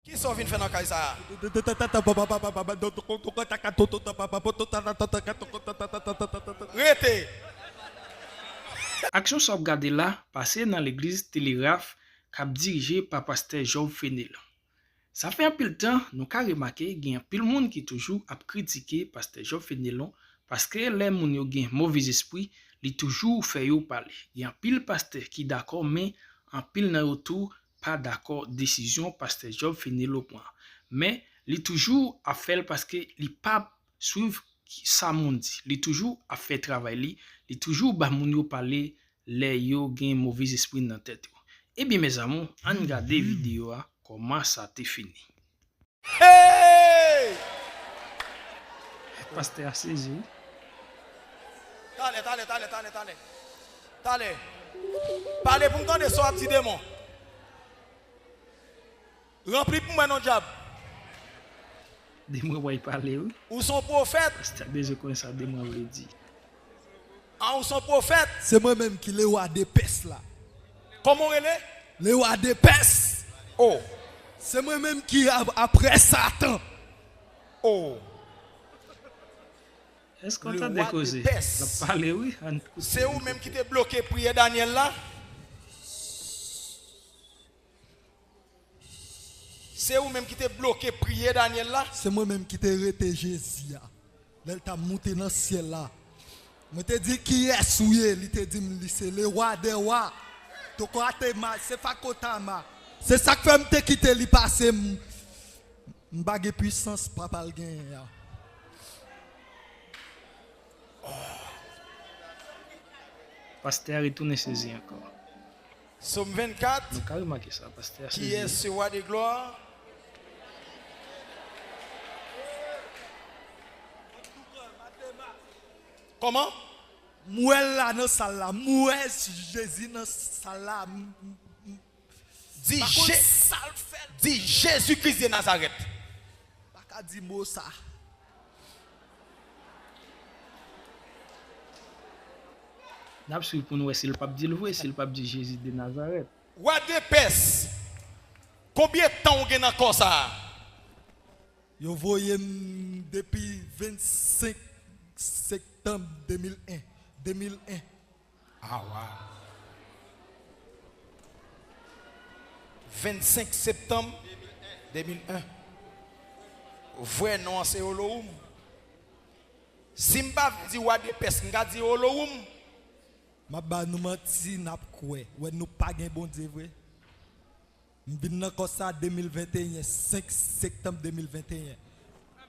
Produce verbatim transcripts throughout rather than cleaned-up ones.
Kisa w vin fè nan kay sa a? Rete! Aksyon sa w ap gade la pase nan legliz Teleraf k ap dirije pa pastè Job Fenelon. Sa fè anpil tan nou ka remake gen anpil moun ki toujou ap kritike pastè Job Fenelon paske lè moun yo gen movèzespri, li toujou fè yo pale. Gen anpil pastè ki dakò, men anpil nan yo tou pa dakò desizyon pastè Job Fenelon pran. Men li toujou ap fè l paske li p ap swiv sa moun di. Li toujou ap fè travay li, li toujou ba moun yo pale lè yo gen movèzespri nan tèt yo. Ebyen, mezanmi, ann gade videyo a, kòman sa te fini. Hey! Pastè a sezi, wi. Talè, talè, talè, talè, talè. Talè. Pale pou m tande sa w ap di, demon. Ranpli pou mwen non, dyab. Demon wè pale, wi. Ou se yon pwofèt. Pastè a bezwen konnen sa demon vle di. A, ou se yon pwofèt. Se mwen menm ki lewa de Pès la. Kòman w rele? Lewa de Pès. Oh. Se mwen menm ki ap-, apre Satan. Oh. Èske w tande koze? L ap pale, wi. Ann koute. Se ou menm ki te bloke priyè Danyèl la? Se ou menm ki te bloke priyè Danyèl la? Se mwen menm ki te rete Jezi a. Lè l t ap moute nan syèl la, mwen te di, "Kiyès ou ye?" Li te di m, "Li se lewa dè wa." Tokwa te ma, se fakotama. Se sa k fè m te kite li pase m. M pa gen pwisans papa l genyen an. Pastè a retounen sezi ankò. Sòm vennkat. Nou ka remake sa, pastè a sezi. Kiyès se wa de glwa? Kòman? M wè l la nan sal la. M wè Jezi nan sal la. M, m, m, Di, pa konn Je-, sa l fè l. Di Jezi Kris de Nazarèt. Pa ka di mo sa. N ap swiv pou n wè si l p ap di l vre, si l p ap di Jezi de Nazarèt. Wa de Pès, konbyen tan w gen nan kò sa a? Yo voye m depi vennsenk septanm de mil en. De mil en. Ah, wa. Vennsenk septanm de mil en. Vrè non an se Olohoum. Si m pa vle di wa de Pès, m ka di Olohoum. M ap ba nou manti, n ap kwè. Wè, nou pa gen Bondye vre. M vin nan kò sa de mil venteyen, senk septanm de mil venteyen.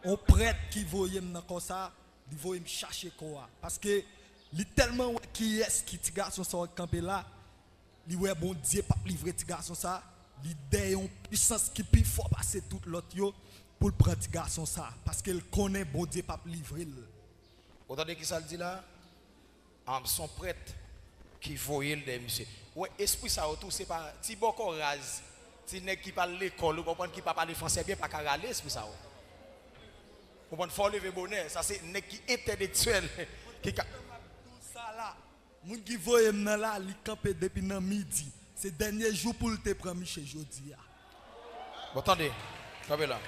On prèt ki voye m nan kò sa, li voye m chache kò a. Paske li tèlman wè kiyès ki ti gason sa w k kanpe la, li wè Bondye p ap livre ti gason sa, li dèyè yon pwisans ki pi fò pase tout lòt yo pou l pran ti gason sa, paske l konnen Bondye p ap livre l. Ou tande kisa l di la? An, se yon prèt ki voye l dèyè misye. Ou wè, espri sa yo tou, se pa ti bòkò raz, ti nèg ki pa al lekòl, ou konprann, ki pa pale fransè byen, pa ka rale espri sa yo. Konprann, fò w leve bonè. Sa se nèg ki entèlektyèl, ki ka. Sa la, moun ki voye m nan la, li kanpe depi nan midi. Se dènye jou pou l te pran miche jodi a. Bon, tande. Kanpe la.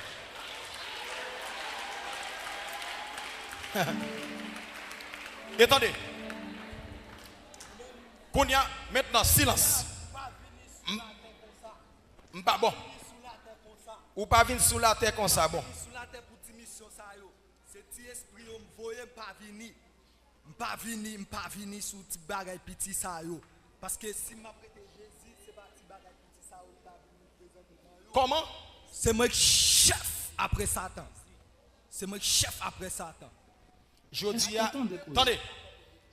E tande. Kounye a, mentnan, silans. M, m pa bon. Ou pa vin sou latè konsa, bon. Se ti espri yo m voye, m pa vini. M pa vini, m pa vini sou ti bagay piti sa yo. Paske si m ap rete Jezi, se pa ti bagay piti sa yo m ta vini prezante nan yo. Kòman? Se mwen k chèf apre Satan. Se mwen k chèf apre Satan. Jodi a, tande,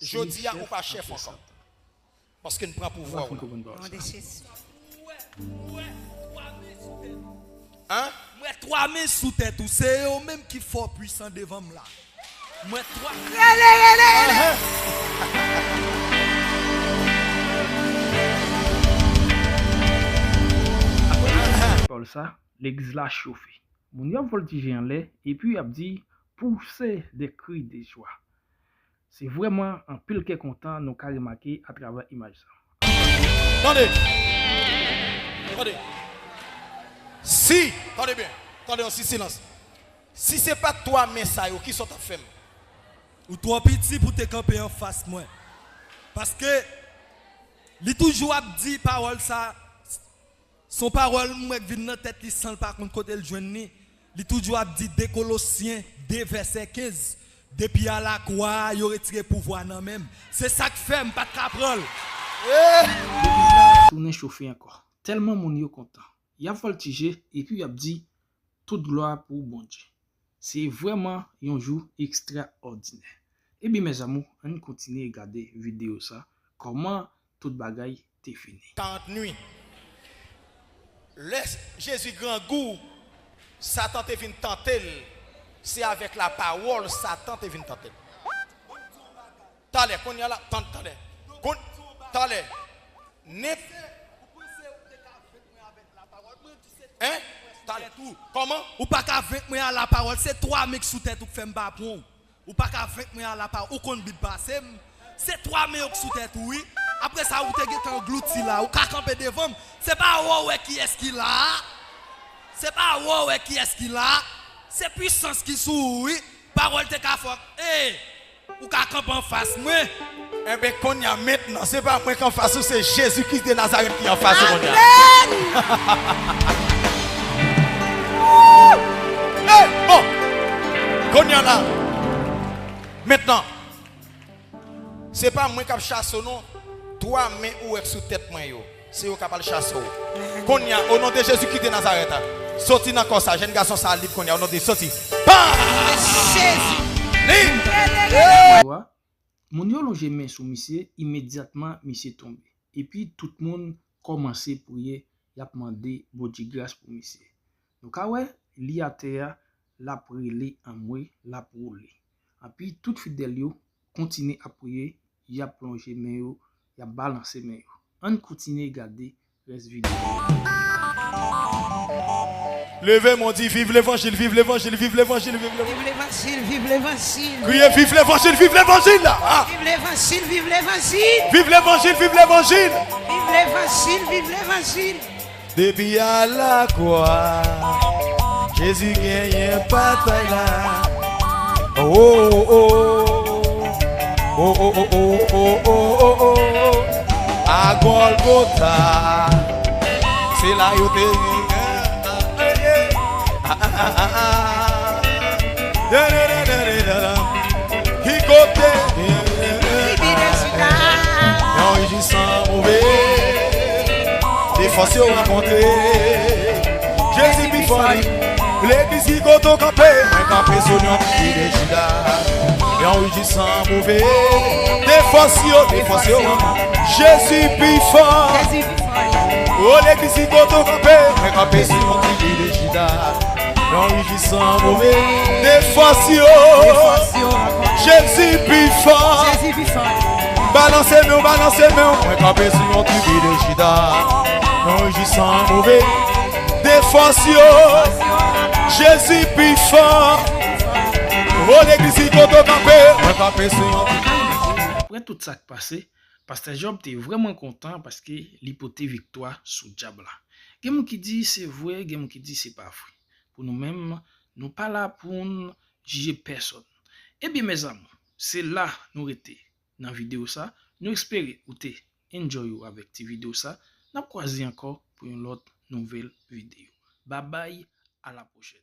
jodi a ou pa chèf ankò. Paske n pran pouvwa w la. Non de Jezi. Hein? M wè twa men sou tèt ou, se yo menm ki fò pwisan devan m la. M wè twa. Rele, rele, rele. Apre pawòl sa, legliz la chofe. Moun yo ap vòltije anlè, epi y ap di, pousser des cris de joie. Se vrèman anpil kè kontan nou ka remake atravè imaj sa. Tande! Tande! Si, tande byen, tande yon ti silans. Si se pa t twa men sa yo, kisa w t ap fè m? Ou twò piti pou te kanpe anfas mwen. Paske li toujou ap di pawòl sa, se yon pawòl m wè k vin nan tèt li san l pa konn kote l jwenn li. Li toujou ap di de Kolosyen de vèsè kenz, depi a lakwa a, yo retire pouvwa nan men m. Se sa k fè m pa t ka pran l. Tounen chofe ankò. Tèlman moun yo kontan. Y ap vòltije epi y ap di, tout glwa pou Bondye. Se vrèman yon jou ekstraòdinè. Ebyen mes amours, ann kontinye gade videyo sa, kòman tout bagay te fini. Karant nwi. Lè Jezi grangou, Satan te vin tante l. Se avèk lapawòl Satan te vin tante l. Talè, kounye a la, tann, talè. Koun, talè. Nenp, en? Talè. Kòman? Ou pa ka venk mwen a lapawòl, se twa men k sou tèt ou k fè m pa pran w. Ou pa ka venk mwen a lapawòl, ou konn Bib pase m. Se twa men yo k sou tèt ou wi. Apre sa ou te gentan anglouti la, ou ka kanpe devan m. Se pa wè w wè kiyès ki la a. Se pa wè w wè kiyès ki la a. Se pwisans ki sou ou wi. Pawòl te ka fè w, e, ou ka kanpe anfas mwen. Enben kounye a mentnan, se pa mwen k anfas ou, se Jezi Kris de Nazarèt ki anfas ou kounye a. Amèn. Ey, bon. Kounye a la. Mentnan, se pa mwen k ap chase w non. Twa men ou wè k sou tèt mwen yo, se yo k ap al chase w. Kounye a, o non de Jezi ki de Nazarèt, soti nan kò sa, jèn gason sa a lib kounye a, o non de, soti. Pa! Jezi. Moun yo lonje men sou misye, imedyatman misye tonbe. Epi tout moun kòmanse priye, y ap mande Bondye gras pou misye. Nou ka wè li atè a, l ap rele anmwe, l ap woule. Epi tout fidèl yo kontinye ap priye, y ap lonje men yo, y ap balanse men yo. Ann kontinye gade rès videyo. Leve men w, di viv levanjil, viv levanjil, viv levanjil, viv levanjil. Viv levanjil, viv levanjil. Kriye viv levanjil, viv levanjil la. Ah. Viv levanjil, viv levanjil. Viv levanjil, viv levanjil. Viv levanjil, viv levanjil. Depi a lakwa, Jezi genyen batay la. Oh, oh, oh. Oh, oh, oh, oh, oh, oh, oh, oh. A Gòlgota, se la yo te. Ki kote? Yon rijisman move. De fòs yo rankontre. Jezi pi fò li. Legliz ki kote w kanpe? Mwen kanpe sou yon ti de Jida. Yon rijisman move. De fòs yo, de fòs yo. Jezi pi fò. O legliz ki kote w kanpe? Mwen kanpe sou yon ti de Jida. Yon rijisman move. De fòs yo. Jezi pi fò. Balanse men w, balanse men w. Mwen kanpe sou yon ti de Jida. Yon rijisman move. De fòs yo. Jezi pi fò. O legliz ki kote w kanpe? Mwen kanpe sou yon. Apre tout sa k pase, pastè Jòb te vrèman kontan paske li pote viktwa sou dyab la. Gen moun ki di se vre, gen moun ki di se pa vre. Pou nou menm, nou pa la pou n jije pèsonn. Ebyen mes amours, se la nou rete nan videyo sa. Nou espere ou te enjoy ou avèk ti videyo sa. N ap kwaze ankò pou yon lòt nouvèl videyo. Babay, a la pwochèn.